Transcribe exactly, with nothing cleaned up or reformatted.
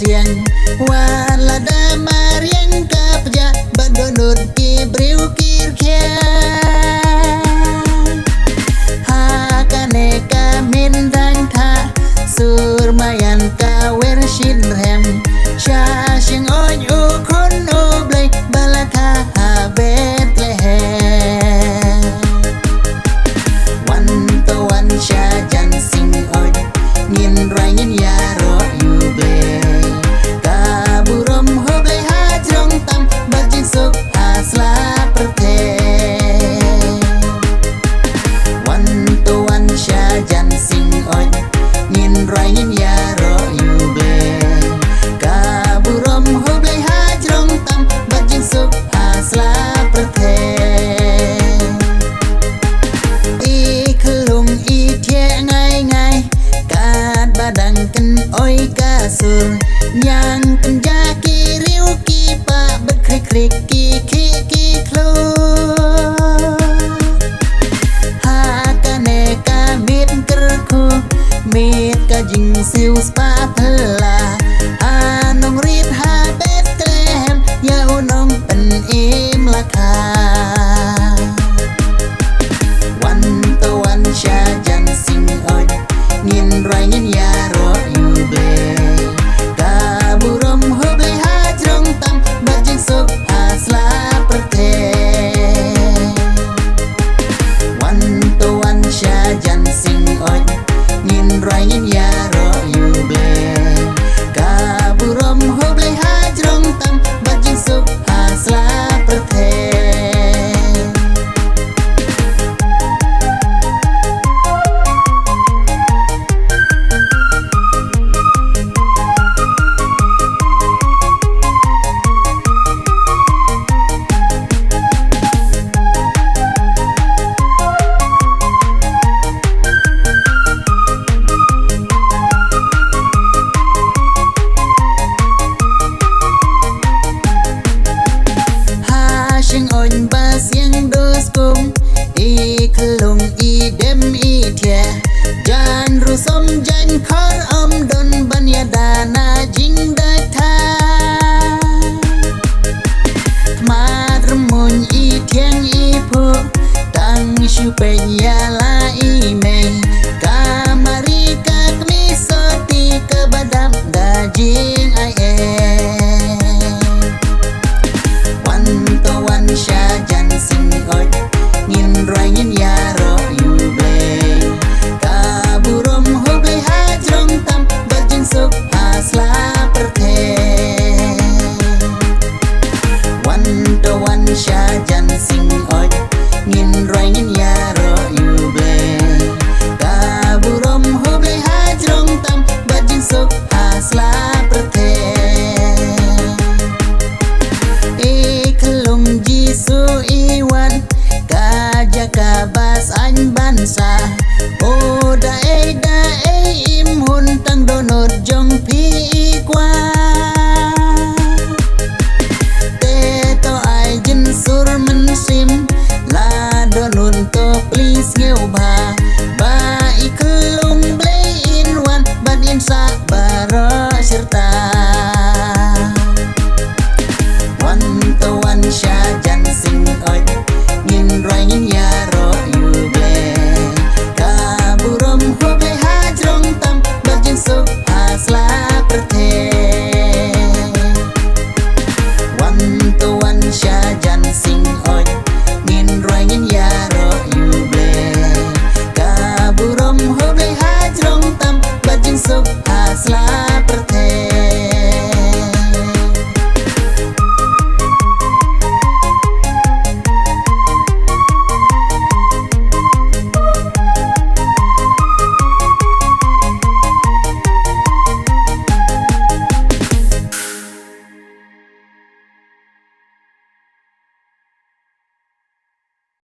Riang wat lada mariang ka pjah, bad dohnud ki briew ki rkhiang. Ha kane ka mynta thah, sur maïan ka wer shin rhem. Sha shyngoid u khun u Blei ba la kha ha Bethlehem. Wan to wan sha jan sing oid, ngin rwai ngin ïaroh ïa u Blei. Ka burom ha u Blei ha jrong tam, bad jingsuk ha sla pyrthei. Wan to wan sha jan sing oid, ngin rwai ngin ïaroh ïa u Blei. Ka burom ha u Blei ha jrong tam, bad jingsuk ha sla pyrthei. I khlung i thiah ngai ngai, katba dang kynoi ka sur. Ñiang pynjah ki riew ki pah, bad khrik khrik ki khih ki khlur. Ha kane ka miet kyrkhu, miet ka jingsiew spah phylla. Ha nongrit ha Bethlehem, ïa u nongpynim la kha. Wan to wan sha jan sing oid, ngin rwai ngin ïaroh ïa u Blei. Ka burom ha u Blei ha jrong tam, bad jingsuk ha sla pyrthei. Wan to wan sha jan sing oid, ngin rwai ngin ïaroh ïa u Blei. Ka burom ha u Blei ha jrong tam, bad jingsuk ha sla pyrthei. Ha shyngoid ba siang dus kum, i khlung i dem i thiah. Jan rusom jan khor ym don ban ïada na jingdait tha. Khmat rmuiñ i thiang i phuh, tang shu peit ïa la i mei. Ka Mari ka kmie sotti kaba dap da jingaiei. Wan to wan sha jan sing oid, ngin rwai ngin ïaroh ïa u Blei. Ka burom ha u Blei ha jrong tam, bad jingsuk ha sla pyrthei. Wan to wan sha jan sing oid, ngin rwai ngin ïaroh ïa u Blei. Ka burom ha u Blei ha jrong tam, bad jingsuk ha sla pyrthei. I khlung Jisu i wan, ka jaka ba saiñ ban sah. O da ei da ei im hun, tang dohnud jong phi i kwah. Te to ai jynsur mynsiem, la dohnud to please sngewbha. Ba i khlung Blei in wan, ban in sah baroh shirta.